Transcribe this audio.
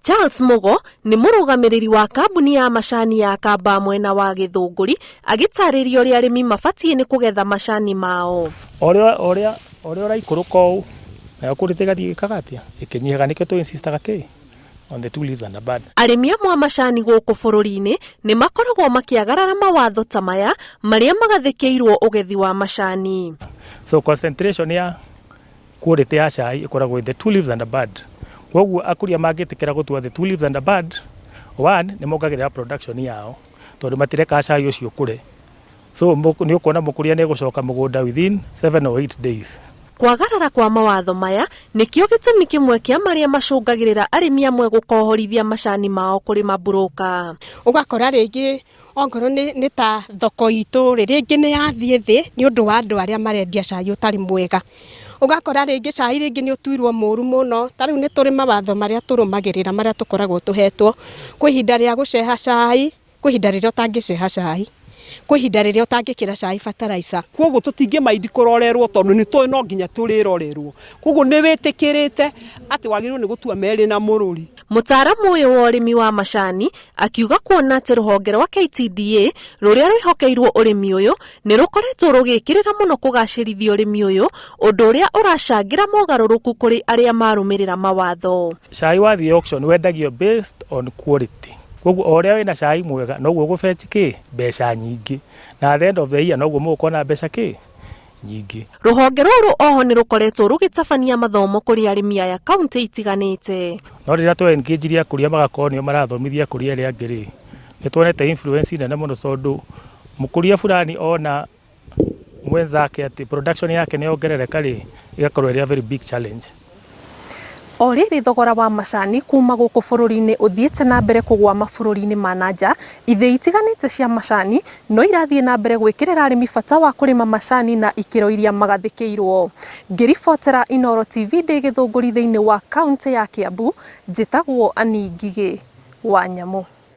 Charles Mugo nĩ mũrũgamĩrĩri wa kambuni ya macani ya Kamba mwena wa Gĩthũngũri agĩtarĩria ũrĩa arĩmi mabatiĩ nĩ kũgetha macani mao. Ũrĩa ũrĩa ũrĩa ũraikũrũka ũũ nayo quality ĩgathiĩ ĩgĩkaga atĩa ĩkĩnyihaga nĩkĩo tũ insistaga kĩ on the two leaves and a bud. Arĩmi amwe a macani gũkũ bũrũri-inĩ nĩ makoragwo makĩagarara mawatho ta maya marĩa magathĩkĩirwo ũgethi wa macani. So concentration ya quality ya cai ĩkoragwo in the two leaves and a bud. Koguo akũria mangĩtĩkĩra gũtua the two leaves and a bud, one nĩ mongagĩrĩra production yao tondũ matirekaga cai ũcio ũkũre. So nĩ ũkuona mũkũria nĩ egũcoka mũgũnda within 7 or 8 days. Kwagarara kwa mawatho maya nĩkĩo gĩtũmi kĩmwe kĩa marĩa macũngagĩrĩra arĩmi amwe gũkohorithia macani mao kũrĩ maburũka. Ũgakora rĩngĩ ongorwo nĩ ta thoko itũ rĩ, rĩngĩ nĩ yathiĩ thĩ nĩ ũndũ wa andũ arĩa marendia cai ũtarĩ mwega. Ũgakora rĩngĩ cai rĩngĩ nĩ ũtuirwo mũru mũno, ta rĩu nĩ tũrĩ mawatho marĩa tũrũmagĩrĩra marĩa tũkoragwo tũhetwo. Kwĩ ihinda rĩa gũceha cai, kwĩ ihinda rĩrĩa ũtangĩceha cai, kwĩ ihinda rĩrĩa ũtangĩkĩra cai fertilizer. Koguo tũtingĩmaindi kũrorerwo tondũ nĩ tũĩ no nginya tũrĩrorerwo. Koguo nĩ wĩtĩkĩrĩte atĩ wagĩrĩirwo nĩ gũtua merĩ na mũrũri. Mũtaaramu ũyũ wa ũrĩmi wa macani akiuga kuona atĩ rũhonge rwa KTDA rũrĩa rwĩhokeirwo ũrĩmi ũyũ nĩ rũkoretwo rũgĩkĩrĩra mũno kũgacĩrithia ũrĩmi ũyũ, ũndũ ũrĩa ũracangĩra mogarũrũku kũrĩ arĩa marũmĩrĩra mawatho. Cai wathiĩ auction wendagio based on quality. Koguo o ũrĩa wĩna cai mwega noguo ũgũ fetch kĩ mbeca nyingĩ na at the end of the year noguo mũgũkorwo na mbeca kĩ nyingĩ. Rũhonge rũrũ oho nĩ rũkoretwo rũgĩtabania mathomo kũrĩ arĩmi aya kauntĩ itiganĩte. No rĩrĩa twa engage akũria magakorwo nĩo marathomithia akũria arĩa angĩ rĩ, nĩ tuonete influence nene mũno tondũ mũkũria fulani ona mwenzake atĩ production yake nĩ yongerereka rĩ, ĩgakorwo ĩrĩ a very big challenge. O rĩrĩ thogora wa macani kuma gũkũ bũrũri-inĩ ũthiĩte na mbere kũgũa mabũrũri-inĩ ma na nja, ithĩi itiganĩte cia macani no irathiĩ na mbere gwĩkĩrĩra arĩmi bata wa kũrĩma macani na ikĩro iria magathĩkĩirwo. Ngĩribotera Inooro TV ndĩ Gĩthũngũri thĩinĩ wa kauntĩ ya Kiambu, njĩtagwo Annie Ngigĩ wa Nyamũ.